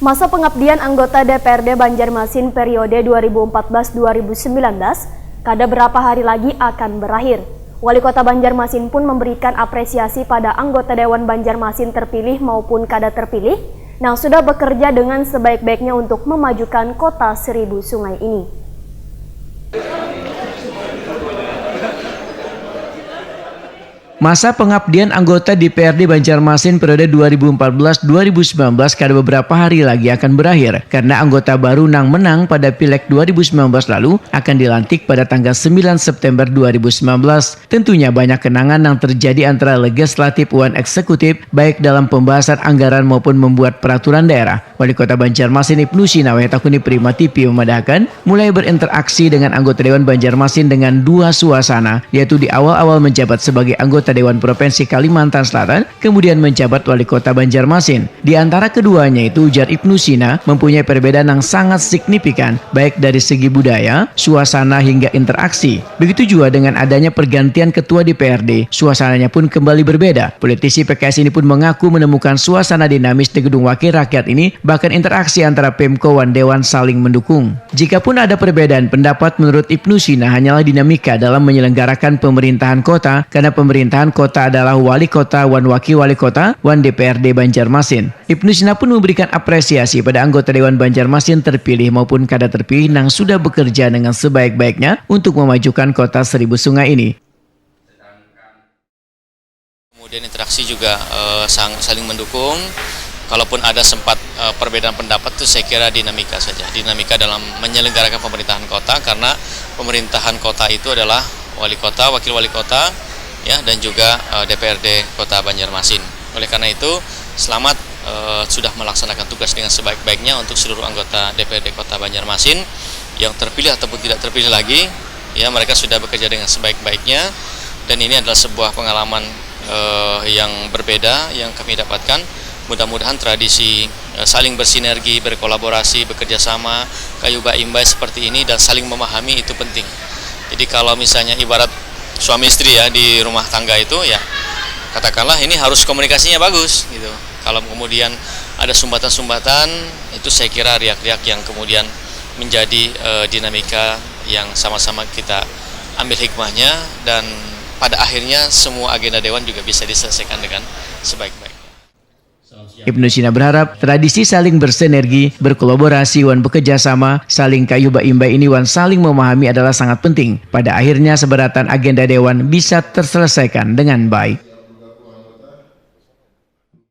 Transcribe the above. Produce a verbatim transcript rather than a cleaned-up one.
Masa pengabdian anggota D P R D Banjarmasin periode dua ribu empat belas dua ribu sembilan belas kada berapa hari lagi akan berakhir. Wali Kota Banjarmasin pun memberikan apresiasi pada anggota Dewan Banjarmasin terpilih maupun kada terpilih yang sudah bekerja dengan sebaik-baiknya untuk memajukan Kota Seribu Sungai ini. Masa pengabdian anggota D P R D Banjarmasin periode dua ribu empat belas dua ribu sembilan belas kada beberapa hari lagi akan berakhir, karena anggota baru nang menang pada Pileg dua ribu sembilan belas lalu akan dilantik pada tanggal sembilan September dua ribu sembilan belas. Tentunya banyak kenangan yang terjadi antara legislatif wan eksekutif, baik dalam pembahasan anggaran maupun membuat peraturan daerah. Wali Kota Banjarmasin Ibnu Sina wayah takuni Prima T V memadahkan, mulai berinteraksi dengan anggota Dewan Banjarmasin dengan dua suasana, yaitu di awal-awal menjabat sebagai anggota Dewan Provinsi Kalimantan Selatan, kemudian menjabat Wali Kota Banjarmasin. Di antara keduanya itu, ujar Ibnu Sina, mempunyai perbedaan yang sangat signifikan, baik dari segi budaya, suasana, hingga interaksi. Begitu juga dengan adanya pergantian ketua D P R D, suasananya pun kembali berbeda. Politisi P K S ini pun mengaku menemukan suasana dinamis di Gedung Wakil Rakyat ini, bahkan interaksi antara Pemko wan Dewan saling mendukung. Jikapun ada perbedaan pendapat, menurut Ibnu Sina hanyalah dinamika dalam menyelenggarakan pemerintahan kota, karena pemerintahan kota adalah wali kota wan wakil wali kota wan D P R D Banjarmasin. Ibnu Sina pun memberikan apresiasi pada anggota Dewan Banjarmasin terpilih maupun kada terpilih yang sudah bekerja dengan sebaik-baiknya untuk memajukan Kota Seribu Sungai ini. Kemudian interaksi juga eh, sang- saling mendukung. Kalaupun ada sempat eh, perbedaan pendapat itu, saya kira dinamika saja. Dinamika dalam menyelenggarakan pemerintahan kota, karena pemerintahan kota itu adalah wali kota, wakil wali kota, ya, dan juga eh, D P R D Kota Banjarmasin. Oleh karena itu, selamat eh, sudah melaksanakan tugas dengan sebaik-baiknya untuk seluruh anggota D P R D Kota Banjarmasin yang terpilih ataupun tidak terpilih lagi. Ya, mereka sudah bekerja dengan sebaik-baiknya, dan ini adalah sebuah pengalaman eh, yang berbeda yang kami dapatkan. Mudah-mudahan tradisi eh, saling bersinergi, berkolaborasi, bekerja sama, kayu bak imbai seperti ini dan saling memahami itu penting. Jadi, kalau misalnya ibarat suami istri, ya, di rumah tangga itu, ya, katakanlah, ini harus komunikasinya bagus gitu. Kalau kemudian ada sumbatan-sumbatan, itu saya kira riak-riak yang kemudian menjadi eh, dinamika yang sama-sama kita ambil hikmahnya, dan pada akhirnya semua agenda dewan juga bisa diselesaikan dengan sebaik-baiknya. Ibnu Sina berharap tradisi saling bersinergi, berkolaborasi, wan bekerja sama, saling kayu bak imbai ini wan saling memahami adalah sangat penting. Pada akhirnya, seberatan agenda dewan bisa terselesaikan dengan baik.